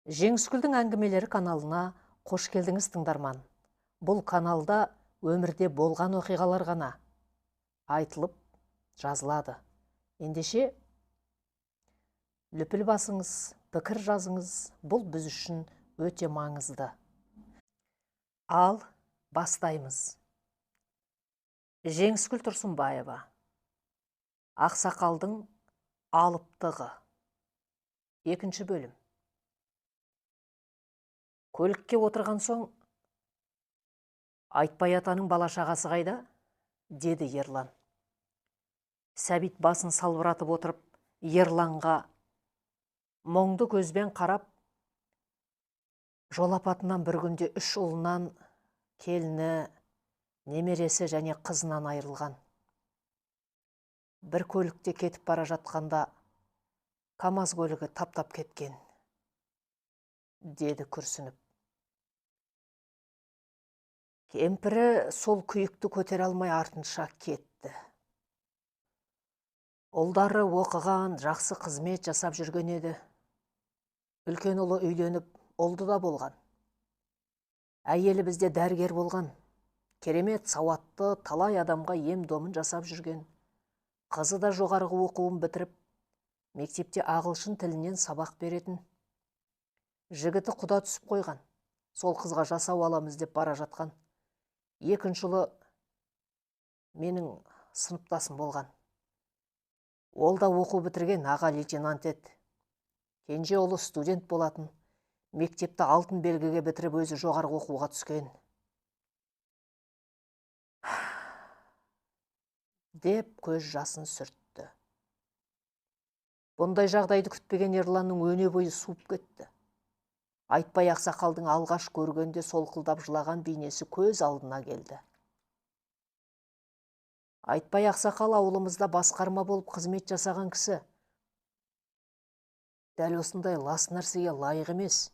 Жеңіскүлдің әңгімелері каналына қош келдіңіз, тыңдарман. Бұл каналда өмірде болған оқиғалар ғана айтылып жазылады. Ендеше лүпіл басыңыз, пікір жазыңыз, бұл біз үшін өте маңызды. Ал бастаймыз. Жеңіскүл Тұрсынбаева. Ақсақалдың алыптығы. Екінші бөлім. Көлікке отырған соң, Айтбай атаның бала шағасы қайда? Деді Ерлан. Сәбит басын салбыратып отырып, Ерланға мұңды көзбен қарап, жол апатынан бір күнде үш ұлынан, келіні, немересі және қызынан айырылған. Бір көлікте кетіп бара жатқанда КамАЗ көлігі таптап кеткен, деді күрсініп. Кемпірі сол күйікті көтере алмай артынша кетті. Ұлдары оқыған, жақсы қызмет жасап жүрген еді. Үлкен ұлы үйленіп, ұлды да болған. Әйелі бізде дәрігер болған. Керемет, сауатты, талай адамға ем-домын жасап жүрген. Қызы да жоғарғы оқуын бітіріп, мектепте ағылшын тілінен сабақ беретін. Жігіті құда түсіп қойған. Сол қызға жасау аламыз деп бара жатқан. Екінші ұлы менің сыныптасым болған. Ол да оқу бітірген, аға лейтенант еді. Кенже ұлы студент болатын. Мектепті алтын белгіге бітіріп, өзі жоғарғы оқуға түскен. Деп көз жасын сүртті. Бұндай жағдайды күтпеген Ерланның өне бойы суып кетті. Айтбай ақсақалдың алғаш көргенде солқылдап жылаған бейнесі көз алдына келді. Айтбай ақсақал ауылымызда басқарма болып қызмет жасаған кісі. Дәл осындай лас нәрсеге лайық емес.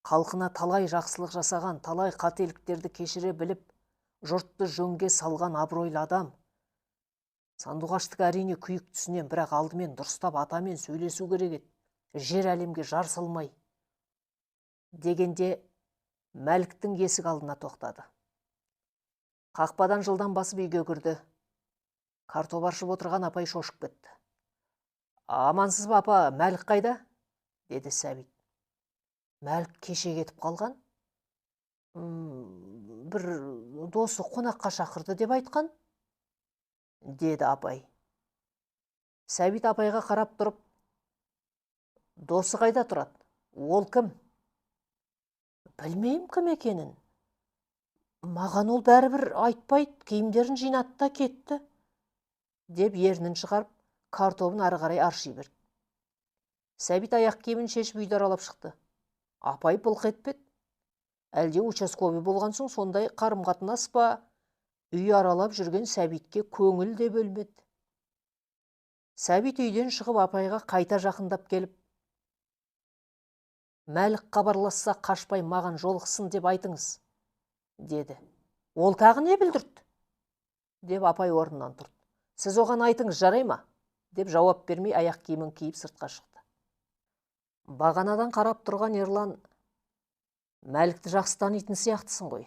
Халқына талай жақсылық жасаған, талай қателіктерді кешіре біліп, жұртты жөнге салған абыройлы адам. Сандуғаштық әрине күйік түсінем, бірақ алдымен дұрыстап атамен сөйлесу керек еді. Жер әлемге жар салмай. Дегенде Мәліктің есік алдына тоқтады. Қақпадан жылдам басып үйге кірді. Картоп аршып отырған апай шошып кетті. Амансыз ба, апа, Мәлік қайда? Деді Сәбит. Мәлік кеше кетіп қалған. Бір досы қонаққа шақырды деп айтқан, деді апай. Сәбит апайға қарап тұрып, досы қайда тұрады? Ол кім? Білмеймін кім екенін. Маған ол бәрібір айтпайды, киімдерін жинады да кетті, деп ернін шығарып, картобын ары қарай арши берді. Сәбит аяқ киімін шешіп үйді аралап шықты. Апай былқ етпеді. Әлде участковый болған соң сондай қарым-қатынас па, үй аралап жүрген Сәбитке көңіл де бөлмеді. Сәбит үйден шығып апайға қайта жақындап келіп, Мәлік хабарласса қашпай маған жолықсын деп айтыңыз, деді. Ол тағы не білдірді? Деп апай орнынан тұрды. Сіз оған айтыңыз, жарай ма? Деп жауап бермей аяқ киімін киіп сыртқа шықты. Бағанадан қарап тұрған Ерлан, Мәлікті жақсы танитын сияқтысың ғой.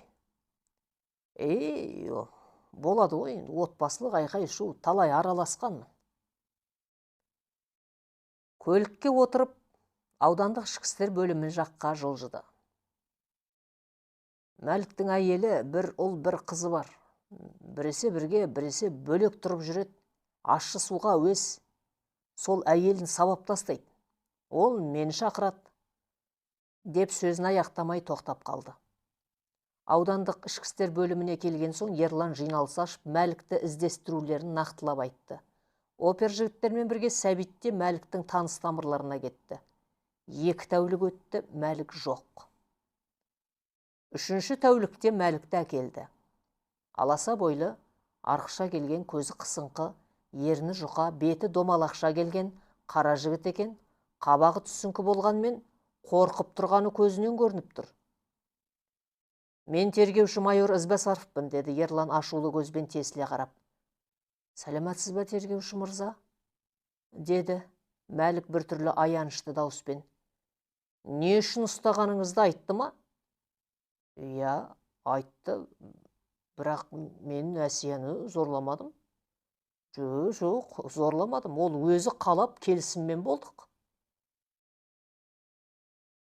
Ей, болады ғой, отбасылық айқай-шу, талай араласқанмын. Көлікке отырып, аудандық ішкі істер бөлімі жаққа жылжыды. Мәліктің әйелі бір ұл, бір қызы бар. Біресе бірге, біресе бөлек тұрып жүреді. Ащы суға әуес. Сол әйелін сабап тастайды. Ол мені шақырады, деп сөзін аяқтамай тоқтап қалды. Аудандық ішкі істер бөліміне келген соң Ерлан жиналыс ашып, Мәлікті іздестірулерін нақтылап айтты. Опер жігіттермен бірге Сәбит те Мәліктің таныс тамырларына кетті. 2 тәулік өтті, Мәлік жоқ. 3-ші тәулікте Мәлікті әкелді. Аласа бойлы, арықша келген, көзі қысыңқы, ерні жұқа, беті домалақша келген қара жігіт екен, қабағы түсіңкі болғанмен қорқып тұрғаны көзінен көрініп тұр. Мен тергеуші майор Ізбасаровпын, деді Ерлан ашулы көзбен тесіле қарап. Сәлеметсіз бе, тергеуші мырза? Деді Мәлік біртүрлі аянышты дауыспен. Не үшін ұстағаныңызды айтты ма? Иә, айтты, бірақ мен Әсияны зорламадым. Жоқ, зорламадым. Ол өзі қалап келісіммен болдық.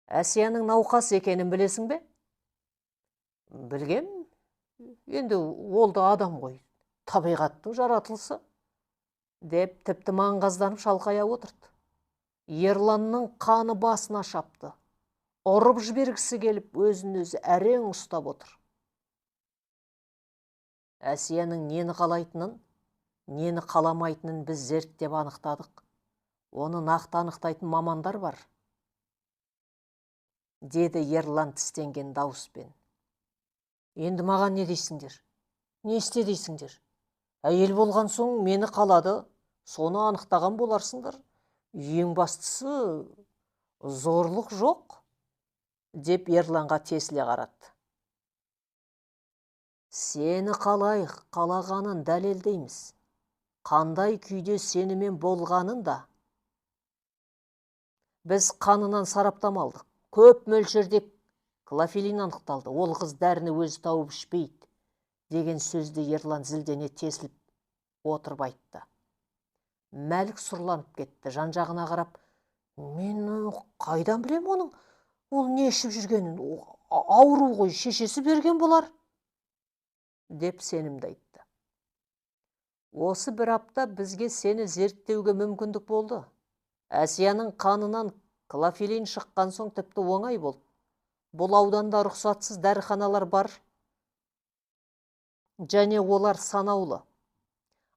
Әсияның науқас екенін білесің бе? Білгем. Енді ол да адам ғой, табиғаттың жаратылысы, деп тіпті маңғазданып шалқая отырды. Ерланның қаны басына шапты. Ұрып жібергісі келіп, өзін өзі әрең ұстап отыр. Әсияның нені қалайтынын, нені қаламайтынын біз зерттеп анықтадық. Оны нақты анықтайтын мамандар бар, деді Ерлан тістенген дауыспен. Енді маған не дейсіңдер? Не істе дейсіңдер? Әйел болған соң мені қалады, соны анықтаған боларсыңдар. Ең бастысы зорлық жоқ, деп Ерланға тесіле қарады. Сені қалай қалағанын дәлелдейміз. Қандай күйде сенімен болғанын да. Біз қанынан сараптама алдық. Көп мөлшерде клофелин анықталды. Ол қыз дәріні өзі тауып ішпейді, деген сөзді Ерлан зілдене тесіліп отырып айтты. Мәлік сұрланып кетті. Жан-жағына қарап, мен қайдан білем оның, ол не ішіп жүргенін, ауру ғой, шешесі берген болар, деп сенімді айтты. Осы бір апта бізге сені зерттеуге мүмкіндік болды. Әсияның қанынан клофелин шыққан соң тіпті оңай болды. Бұл ауданда рұқсатсыз дәріханалар бар, және олар санаулы.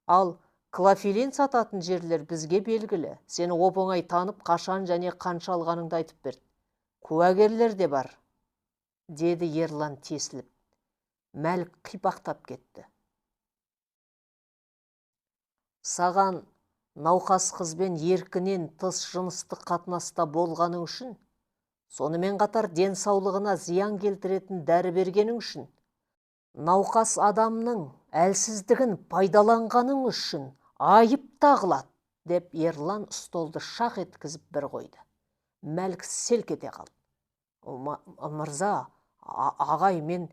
Ал клофелин сататын жерлер бізге белгілі. Сені оп-оңай танып, қашан және қанша алғаныңды айтып берді. Куәгерлер де бар, деді Ерлан тесіліп. Мәлік қипақтап кетті. Саған науқас қызбен еркінен тыс жыныстық қатынаста болғаның үшін, сонымен қатар денсаулығына зиян келтіретін дәрі бергенің үшін, науқас адамның әлсіздігін пайдаланғаның үшін айып тағылады, деп Ерлан столды шақ еткізіп бір қойды. Мәлік селк ете қалды. Мырза, ағай, мен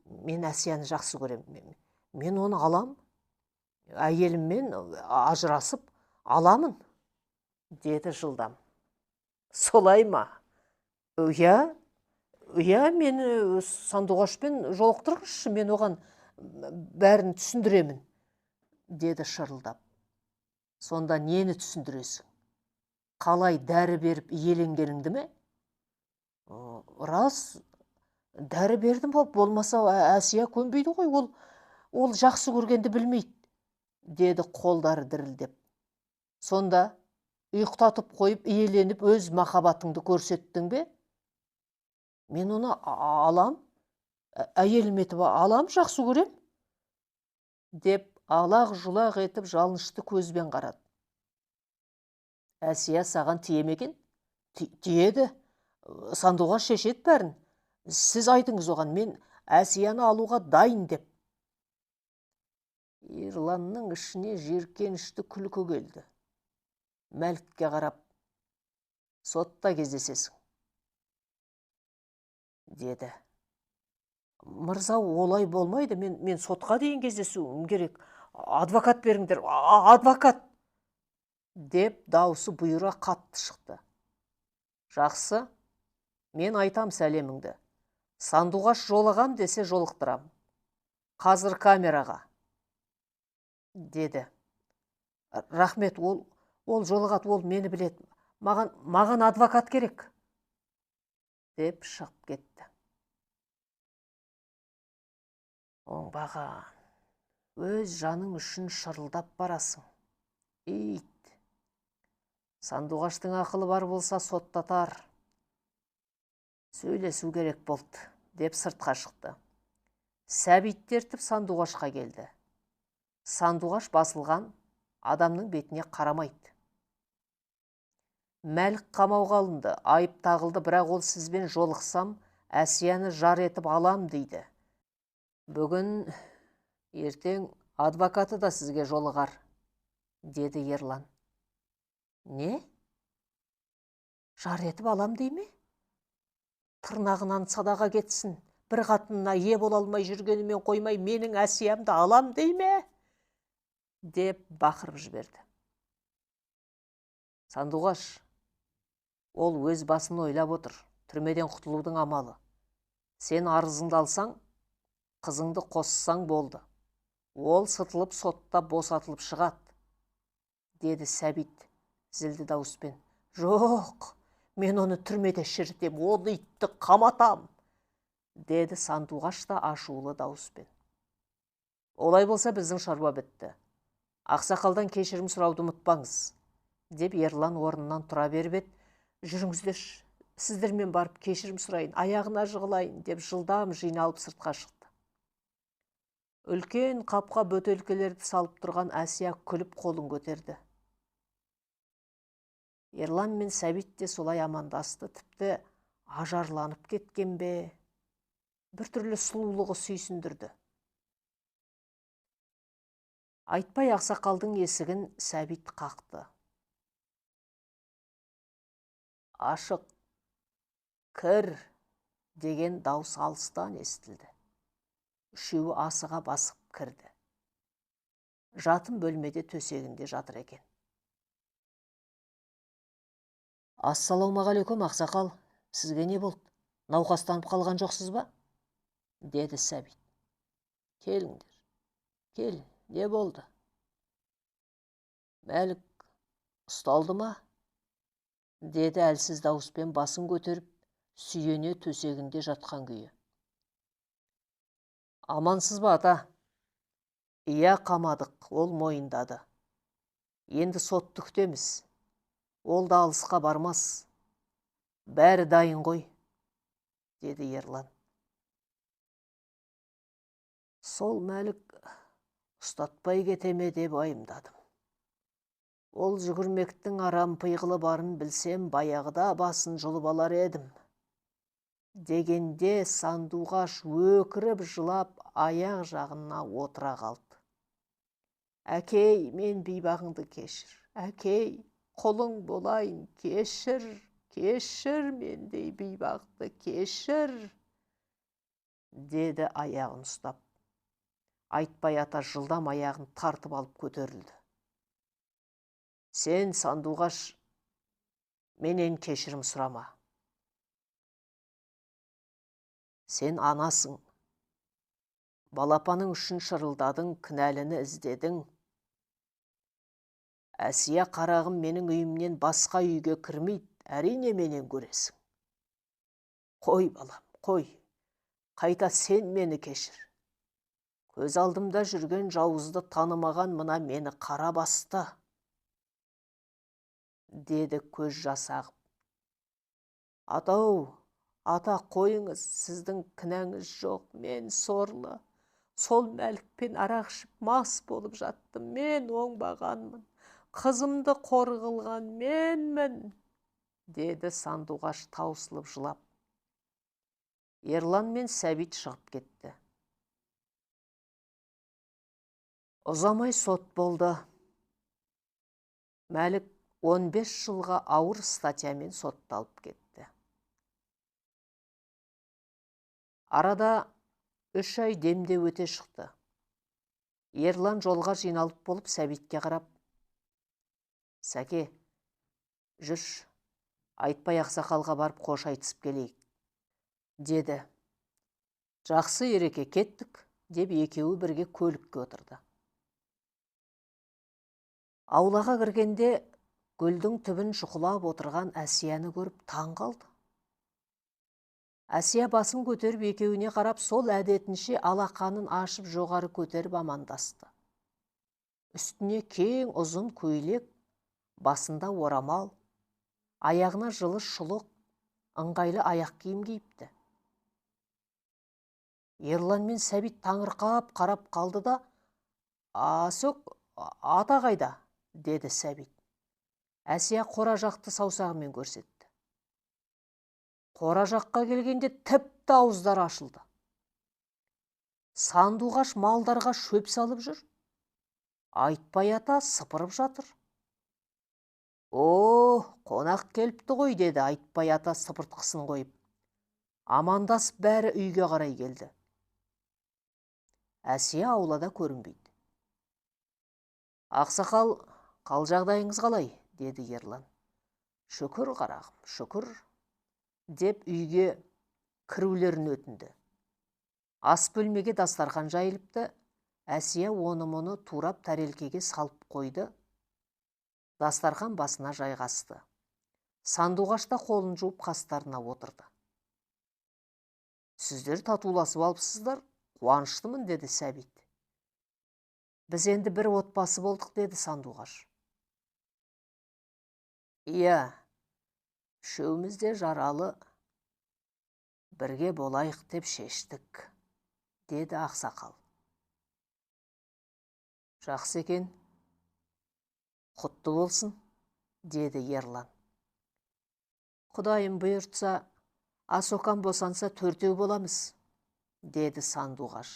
Әсияны жақсы көрем. Мен оны алам. Әйеліммен ажырасып аламын, деді жылдам. Солай ма? Иә, мені Сандуғашпен жолықтырғызшы, мен оған бәрін түсіндіремін, деді шырылдап. Сонда нені түсіндіресің? Қалай дәрі беріп иеленгеніңді ме? Рас, дәрі бердім, болмаса Әсия көнбейді ғой, ол жақсы көргенді білмейді, деді қолдары дірілдеп. Сонда ұйықтатып қойып иеленіп өз махаббатыңды көрсеттің бе? Мен оны алам, әйелім етіп алам, жақсы көрем, деп алақ-жұлақ етіп жалынышты көзбен қарады. Әсия саған тие ме екен? Тиеді. Сандуғаш шешеді бәрін. Сіз айтыңыз оған, мен Әсияны алуға дайын деп. Ерланның ішіне жиіркенішті күлкі келді. Мәлікке қарап, сотта кездесесің, деді. Мырза, олай болмайды, мен сотқа дейін кездесуім керек. Адвокат беріңдер, адвокат, деп даусы бұйыра қатты шықты. Жақсы, мен айтам сәлеміңді. Сандуғаш жолығам десе жолықтырам. Қазір камераға, деді. Рахмет, ол жолығады, ол мені біледі. Маған адвокат керек, деп шығып кетті. Оңбаған, өз жаның үшін шырылдап барасың. Ит. Сандуғаштың ақылы бар болса соттатар. Сөйлесу керек болды, деп сыртқа шықты. Сәбитті ертіп Сандуғашқа келді. Сандуғаш басылған адамның бетіне қарамайды. Мәлік қамауға алынды, айып тағылды, бірақ ол сізбен жолықсам, Әсияны жар етіп алам дейді. Бүгін ертең адвокаты да сізге жолығар, деді Ерлан. Не? Жар етіп алам дей ме? Тырнағынан садаға кетсін, бір қатынына ие бола алмай жүргенімен қоймай, менің Әсиямды алам дей ме? Деп бақырып жіберді. Сандуғаш, ол өз басын ойлап отыр, түрмеден құтылудың амалы. Сен арызыңды алсаң, қызыңды қоссаң болды. Ол сытылып сотта босатылып шығады, деді Сәбит зілді дауыспен. Жоқ, мен оны түрмеде шірітем, ол итті қаматам, деді Сандуғаш та ашулы дауыспен. Олай болса біздің шаруа бітті. Ақсақалдан кешірім сұрауды ұмытпаңыз, деп Ерлан орнынан тұра беріп еді. Жүріңіздерші, сіздермен барып кешірім сұрайын, аяғына жығылайын, деп жылдам жиналып сыртқа шықты. Үлкен қапқа бөтелкелерді салып тұрған Әсия күліп қолын көтерді. Ерлан мен Сәбит те солай амандасты, тіпті ажарланып кеткен бе, біртүрлі сұлулығы сүйсіндірді. Айтпай ақсақалдың есігін Сәбит қақты. Ашық, кір, деген дауыс алыстан естілді. Үшеуі асыға басып кірді. Жатын бөлмеде төсегінде жатыр екен. Ассалаумағалейкум, ақсақал, сізге не болды? Науқастанып қалған жоқсыз ба? Деді Сәбит. Келіңдер, кел, не болды? Мәлік ұсталды ма? Деді әлсіз дауыспен басын көтеріп, сүйене төсегінде жатқан күйі. Амансыз ба, ата? Иә, қамадық, ол мойындады. Енді сотты күтеміз. Ол да алысқа бармас. Бәрі дайын ғой, деді Ерлан. Сол Мәлік ұстатпай кетеме деп уайымдадым. Ол жүгірмектің арам пиғылы барын білсем, баяғыда басын жұлып алар едім. Дегенде Сандуғаш өкіріп жылап аяқ жағына отыра қалды. Әкей, мен бейбағыңды кешір. Әкей, құлың болайын, кешір, кешір мендей бейбақты, кешір, деді аяғын ұстап. Айтпай ата жылдам аяғын тартып алып көтерілді. Сен, Сандуғаш, менен кешірім сұрама. Сен анасың. Балапаның үшін шырылдадың, кінәліні іздедің. Әсия қарағым менің үйімнен басқа үйге кірмейді, әрине менен көресің. Қой, балам, қой. Қайта сен мені кешір. Көз алдымда жүрген жауызды танымаған мына мені қара басты, деді көз жасы ағып. Атау, ата қойыңыз, сіздің кінәңіз жоқ, мен сорлы. Сол Мәлікпен арақ ішіп мас болып жаттым, мен оңбағанмын. Қызымды қор қылған менмін, деді Сандуғаш таусылып жылап. Ерлан мен Сәбит шығып кетті. Ұзамай сот болды. Мәлік 15 жылға ауыр статьямен сотталып кетті. Арада 3 ай демде өте шықты. Ерлан жолға жиналып болып Сәбитке қарап, Сәке, жүрші, Айтпай ақсақалға барып қош айтысып келейік, деді. Жақсы, Ереке, кеттік, деп екеуі бірге көлікке отырды. Аулаға кіргенде гүлдің түбін шұқылап отырған Әсияны көріп таң қалды. Әсия басын көтеріп екеуіне қарап, сол әдетінше алақанын ашып жоғары көтеріп амандасты. Үстіне кең ұзын көйлек, басында орамал, аяғына жылы шұлық, ыңғайлы аяқ киім киіпті. Ерлан мен Сәбит таңырқап қарап қалды да, «Асөк, ата қайда?» деді Сәбит. Әсия қора жақты саусағымен көрсетті. Қора жаққа келгенде тіпті ауыздары ашылды. Сандуғаш малдарға шөп салып жүр. Айтпай ата сыпырып жатыр. О, қонақ келіпті ғой, деді Айтпай ата сыпыртқысын қойып. Амандасып бәрі үйге қарай келді. Әсия аулада көрінбейді. Ақсақал, қал жағдайыңыз қалай? Деді Ерлан. Шүкір, қарағым, шүкір, деп үйге кірулерін өтінді. Ас бөлмеге дастархан жайылыпты. Әсия оны-мұны турап тәрелкеге салып қойды. Дастархан басына жайғасты. Сандуғаш та қолын жуып қастарына отырды. Сіздер татуласып алыпсыздар, қуаныштымын, деді Сәбит. Біз енді бір отбасы болдық, деді Сандуғаш. Иә, үшеуміз де жаралы, бірге болайық деп шештік, деді ақсақал. Жақсы екен, құтты болсын, деді Ерлан. Құдайым бұйыртса, Асокам босанса төртеу боламыз, деді Сандуғаш.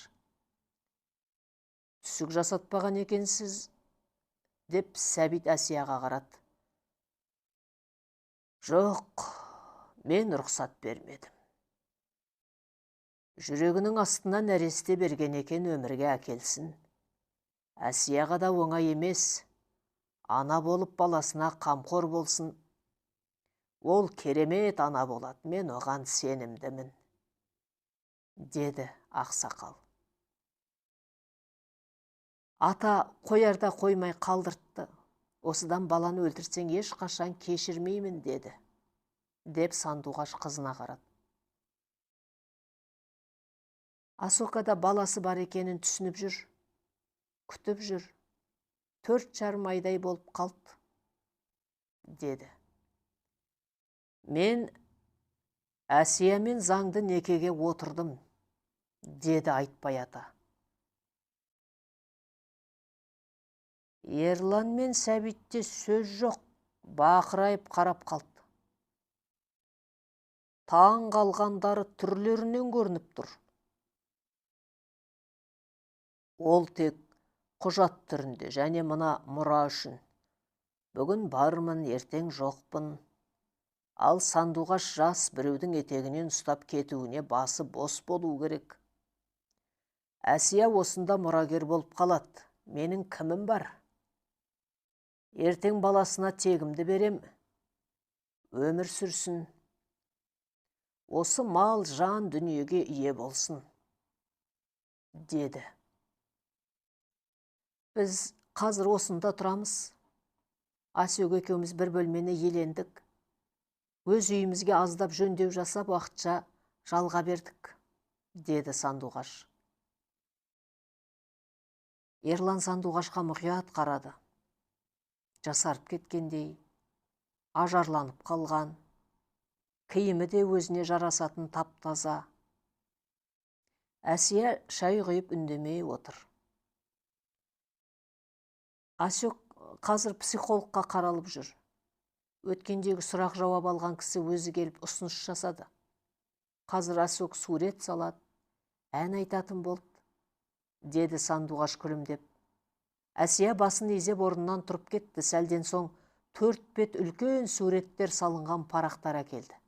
Түсік жасатпаған екенсіз, деп Сәбит Әсияға қарады. Жоқ, мен рұқсат бермедім. Жүрегінің астына нәресте берген екен, өмірге әкелсін. Әсияға да оңай емес, ана болып баласына қамқор болсын. Ол керемет ана болады, мен оған сенімдімін, деді ақсақал. Ата қоярда қоймай қалдыртты. Осыдан баланы өлтірсең ешқашан кешірмеймін, деді, деп Сандуғаш қызына қарады. Асокада баласы бар екенін түсініп жүр, күтіп жүр. 4,5 айдай болып қалды, деді. Мен Әсиямен заңды некеге отырдым, деді Айтбай ата. Ерлан мен Сәбитте сөз жоқ, бақырайып қарап қалды. Таң қалғандары түрлерінен көрініп тұр. Ол тек құжат түрінде және мына мұра үшін. Бүгін бармын, ертең жоқпын. Ал Сандуғаш жас, біреудің етегінен ұстап кетуіне басы бос болу керек. Әсия осында мұрагер болып қалады. Менің кімім бар? Ертең баласына тегімді берем, өмір сүрсін. Осы мал жан дүниеге ие болсын, деді. Біз қазір осында тұрамыз. Асөк екеуміз бір бөлмені иелендік. Өз үйімізге аздап жөндеу жасап, уақытша жалға бердік, деді Сандуғаш. Ерлан Сандуғашқа мұқият қарады. Жасарып кеткендей, ажарланып қалған, киімі де өзіне жарасатын тап-таза. Әсия шай құйып үндемей отыр. Асөк қазір психологқа қаралып жүр. Өткендегі сұрақ жауап алған кісі өзі келіп ұсыныс жасады. Қазір Асөк сурет салады, ән айтатын болды, деді Сандуғаш күлімдеп. Әсия басын изеп орнынан тұрып кетті. Сәлден соң 4 бет үлкен суреттер салынған парақтар әкелді.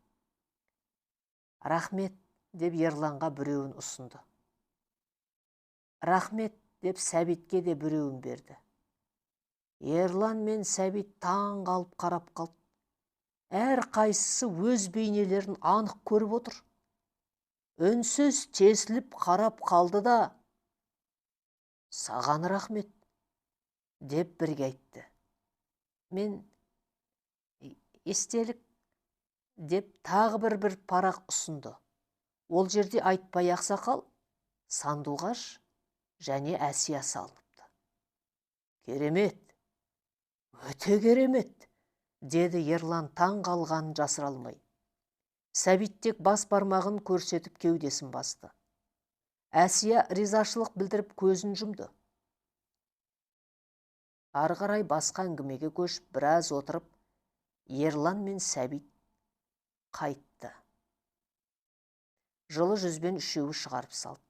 Рахмет, деп Ерланға біреуін ұсынды. Рахмет, деп Сәбитке де біреуін берді. Ерлан мен Сәбит таң қалып қарап қалды. Әр қайсысы өз бейнелерін анық көріп отыр. Үнсіз тесіліп қарап қалды да, саған рахмет, деп бірге айтты. Мен естелік, деп тағы бір парақ ұсынды. Ол жерде Айтбай ақсақал, Сандуғаш және Әсия салыныпты. Керемет, өте керемет, деді Ерлан таң қалғанын жасыра алмай. Сәбит тек бас бармағын көрсетіп кеудесін басты. Әсия ризашылық білдіріп көзін жұмды. Ары қарай басқа әңгімеге көшіп біраз отырып, Ерлан мен Сәбит қайтты. Жылы жүзбен үшеуі шығарып салды.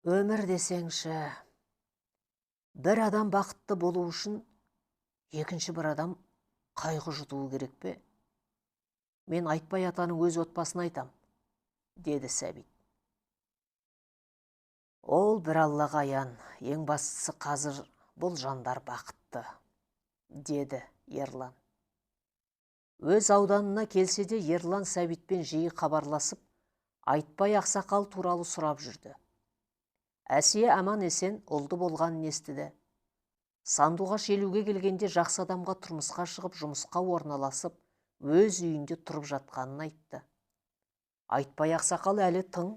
Өмір десеңші, бір адам бақытты болу үшін екінші бір адам қайғы жұтуы керек пе? Мен Айтбай атаның өз отбасын айтам, деді Сәбит. Ол бір Аллаға аян, ең бастысы қазір бұл жандар бақытты, деді Ерлан. Өз ауданына келсе де Ерлан Сәбитпен жиі хабарласып, Айтбай ақсақал туралы сұрап жүрді. Әсия аман-есен ұлды болғанын естіді. Сандуғаш 50-ге келгенде жақсы адамға тұрмысқа шығып, жұмысқа орналасып, өз үйінде тұрып жатқанын айтты. Айтбай ақсақал әлі тың,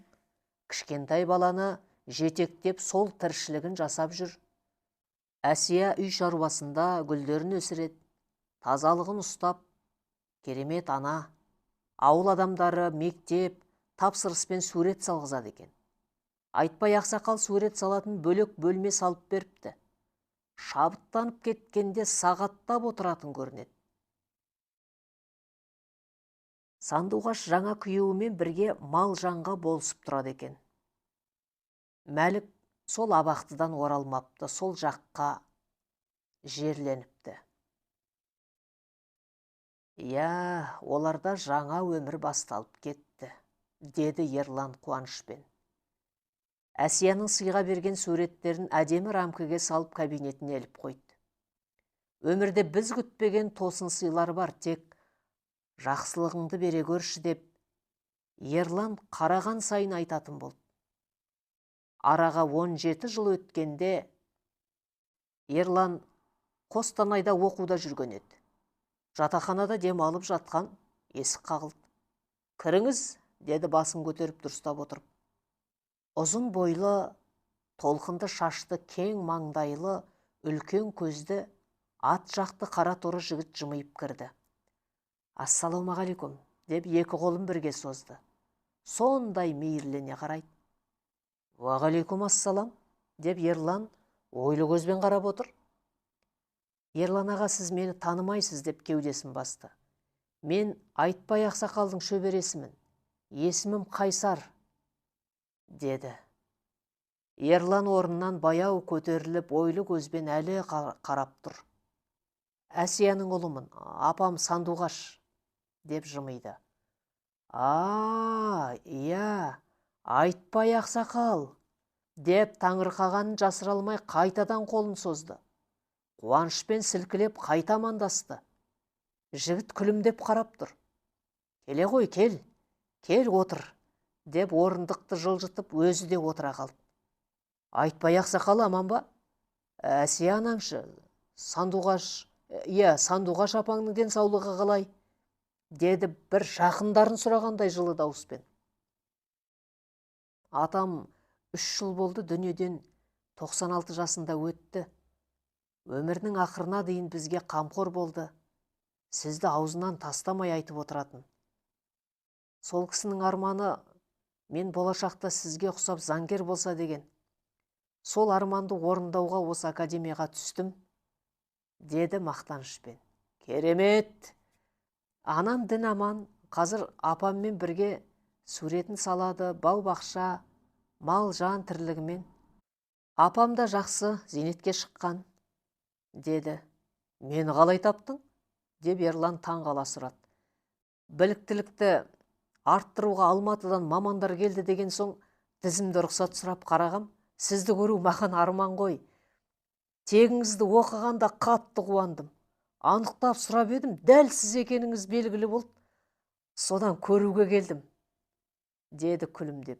кішкентай баланы жетектеп сол тіршілігін жасап жүр. Әсия үй шаруасында гүлдерін өсіреді, тазалығын ұстап, керемет ана. Ауыл адамдары мектеп, тапсырыспен сурет салғызады екен. Айтбай ақсақал сурет салатын бөлек бөлме салып беріпті. Шабыттанып кеткенде сағаттап отыратын көрінеді. Сандуғаш жаңа күйеуімен бірге мал жанға болысып тұрады екен. Мәлік сол абақтыдан оралмапты, сол жаққа жерленіпті. Иә, оларда жаңа өмір басталып кетті, деді Ерлан қуанышпен. Әсияның сыйға берген суреттерін әдемі рамкіге салып кабинетіне іліп қойды. Өмірде біз күтпеген тосын сыйлар бар, тек жақсылығыңды бере көрші деп Ерлан қараған сайын айтатын болды. Араға 17 жыл өткенде Ерлан Қостанайда оқуда жүрген еді. Жатақханада дем алып жатқан есік қағылды. Кіріңіз, деді басын көтеріп дұрыстап отырып. Ұзын бойлы, толқынды шашты, кең маңдайлы, үлкен көзді, ат жақты қара торы жігіт жымиып кірді. Ассалаумағалейкум, деп екі қолын бірге созды. Сондай мейірлене қарайды. Уағалейкум ассалам, деп Ерлан ойлы көзбен қарап отыр. Ерлан аға, сіз мені танымайсыз, деп кеудесін басты. Мен Айтбай ақсақалдың шөбересімін. Есімім Қайсар, деді. Ерлан орнынан баяу көтеріліп, ойлы көзбен әлі қарап тұр. Әсияның ұлымын, апам Сандуғаш, деп жымиды. А, иә, Айтбай ақсақал, деп таңырқағанын жасыра алмай қайтадан қолын созды. Қуанышпен сілкілеп қайта амандасты. Жігіт күлімдеп қарап тұр. Келе ғой, кел, кел отыр, деп орындықты жылжытып өзі де отыра қалды. Айтбай ақсақал аман ба? Әсия анаңшы, Сандуғаш, иә, Сандуғаш апаңның денсаулығы қалай? Деді бір жақындарын сұрағандай жылы дауыспен. Атам 3 жыл болды дүниеден 96 жасында өтті. Өмірінің ақырына дейін бізге қамқор болды. Сізді аузынан тастамай айтып отыратын. Сол кісінің арманы мен болашақта сізге ұқсап заңгер болса деген. Сол арманды орындауға осы академияға түстім, деді мақтанышпен. Керемет! Анам дін аман, қазір апаммен бірге суретін салады, бау-бақша, мал-жан тірлігімен. Апам да жақсы, зейнетке шыққан, деді. Мені қалай таптың? Деп Ерлан таң қала сұрады. Біліктілікті арттыруға Алматыдан мамандар келді деген соң тізімді рұқсат сұрап қарағам, сізді көру маған арман ғой. Тегіңізді оқығанда қатты қуандым. Анықтап сұрап едім, дәл сіз екеніңіз белгілі болды. Содан көруге келдім, деді күлімдеп.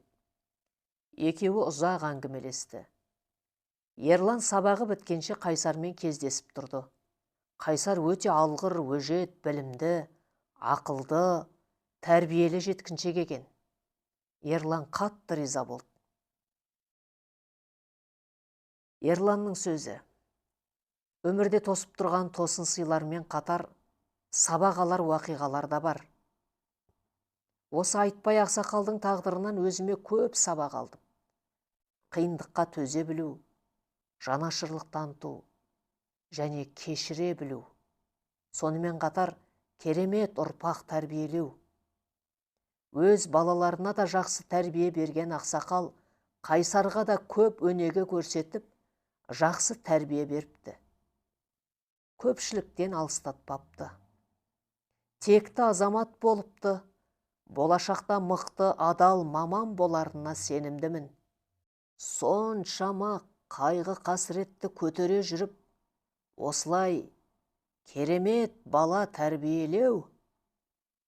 Екеуі ұзақ әңгімелесті. Ерлан сабағы біткенше Қайсармен кездесіп тұрды. Қайсар өте алғыр, өжет, білімді, ақылды, тәрбиелі жеткіншек екен. Ерлан қатты риза болды. Ерланның сөзі: өмірде тосып тұрған тосын сыйлармен қатар сабақ алар уақиғалар да бар. Осы Айтбай ақсақалдың тағдырынан өзіме көп сабақ алдым. Қиындыққа төзе білу, жанашырлық таныту және кешіре білу. Сонымен қатар керемет ұрпақ тәрбиелеу. Өз балаларына да жақсы тәрбие берген ақсақал Қайсарға да көп өнеге көрсетіп, жақсы тәрбие беріпті. Көпшіліктен алыстатпапты. Текті азамат болыпты, болашақта мықты адал маман боларына сенімдімін. Соншама қайғы қасіретті көтере жүріп, осылай керемет бала тәрбиелеу,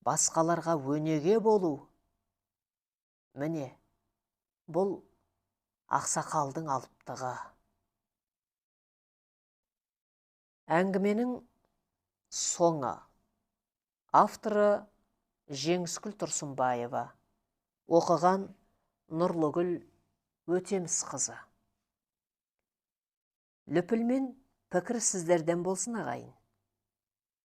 басқаларға өнеге болу. Міне, бұл ақсақалдың алыптығы. Әңгіменің соңы. Авторы Жеңіскүл Тұрсынбаева. Оқыған Нұрлыгүл Өтемісқызы. Лүпіл мен пікір сіздерден болсын, ағайын.